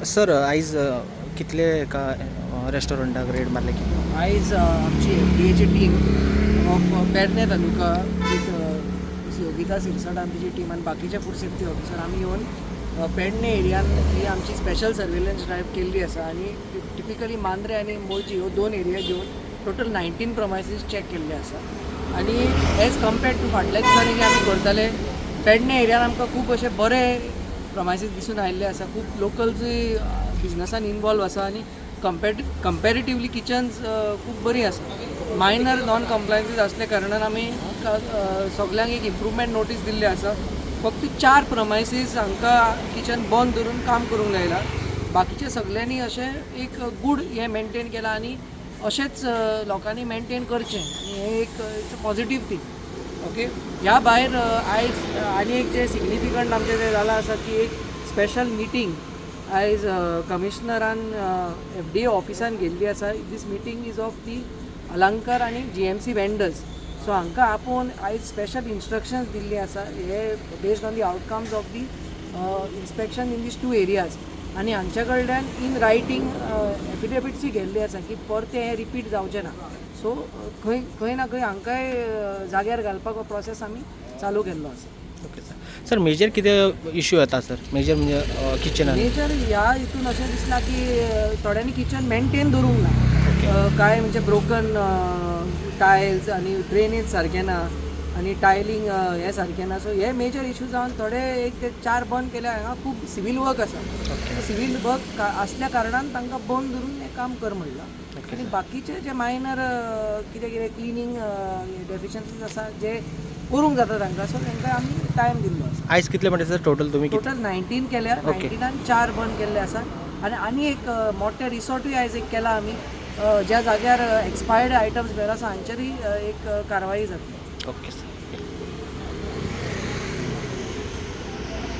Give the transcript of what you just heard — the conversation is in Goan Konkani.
सर, आयज कितले एका रेस्टॉरंटाक रेड मारले की? आयज आमची एफडीएची team of Pernem taluka with Yogita Sirsat आनी तिची टीम आनी बाकीचे फूड सेफ्टी ऑफिसर आमी येवन पेडणे एरियान ही आमची स्पेशल सर्वेलन्स ड्रायव्ह केल्ली आसा आनी टिपिकली मांद्रे आनी मोरजी ह्यो दोन एरिया घेवन टोटल 19 प्रमायसीस चॅक केल्ले आसा. आनी एज कम्पेर्ड टू फाटल्या दिसांनी जे आमी करताले, पेडणे एरियान आमकां खूब अशे बरे प्रमायसीस दिसून आयिल्ले आसा. खूब लोकल्सूय बिजनसान इनवॉल्व आसा आनी कंपेरेटिवली किचन्स खूब बरी आसा. मायनर नॉन कंप्लायन्सीस आसल्या कारणान आमी सगल्यांक एक इम्प्रुवमेंट नोटीस दिल्ली आसा. फक्त चार प्रमायसीस हांकां किचन बंद दवरून काम करूंक लायला. बाकीचे सगल्यांनी अशें एक गूड हें मेनटेन केलां आनी अशेंच लोकांनी मेनटेन करचें आनी हें एक it's a positive thing, okay. ह्या भायर आयज आनी एक जें सिग्निफिकंट आमचें जें जालां आसा की एक स्पेशल मिटींग आयज कमिशनरान एफडीए ऑफिसान घेल्ली आसा. This meeting is of the Alankar आनी जीएमसी वेंडर्स. सो हांकां आपोवन आयज स्पेशल इन्स्ट्रक्शन्स दिल्ली आसा, हे based on the outcomes of the inspection in these two areas. आनी हांच्या कडल्यान इन रायटींग एफिडेविट्सूय घेल्ली आसा की परतें हें रिपीट जावचें ना. सो खंय खंय ना खंय हांकांय जाग्यार घालपाक हो प्रोसेस आमी चालू केल्लो आसा. Okay sir. सर, मेजर कितें इश्यू येता सर, मेजर म्हणजे किचनान? मेजर ह्या हितून अशें दिसलां की थोड्यांनी किचन मेनटेन दवरूंक ना. कांय म्हणजे ब्रोकन टायल्स आनी ड्रेनेज सारकें ना आनी टायलींग हें सारकें ना. सो हे मेजर इशू जावन थोडे एक ते चार बंद केले. हांगा खूब सिवील वर्क आसा. सिवील वर्क आसल्या कारणान तांकां बंद दवरून हें काम कर म्हणलां. आनी बाकीचे जे मायनर कितें कितें क्लिनींग डेफिशियन्सीज आसा, जे करूंक जाता तांकां, सो तांकां आमी टायम दिल्लो आसा. आयज कितले म्हणटा सर टोटल तुमी कितले? टोटल 19 केल्या. 19न चार बंद केल्ले आसा आनी आनी एक मोठे रिसॉर्टूय आयज एक केला आमी, ज्या जाग्यार एक्सपायर्ड आयटम्स मेळ्ळा आसा, हांचेरूय एक कारवाई जातली. Okay sir.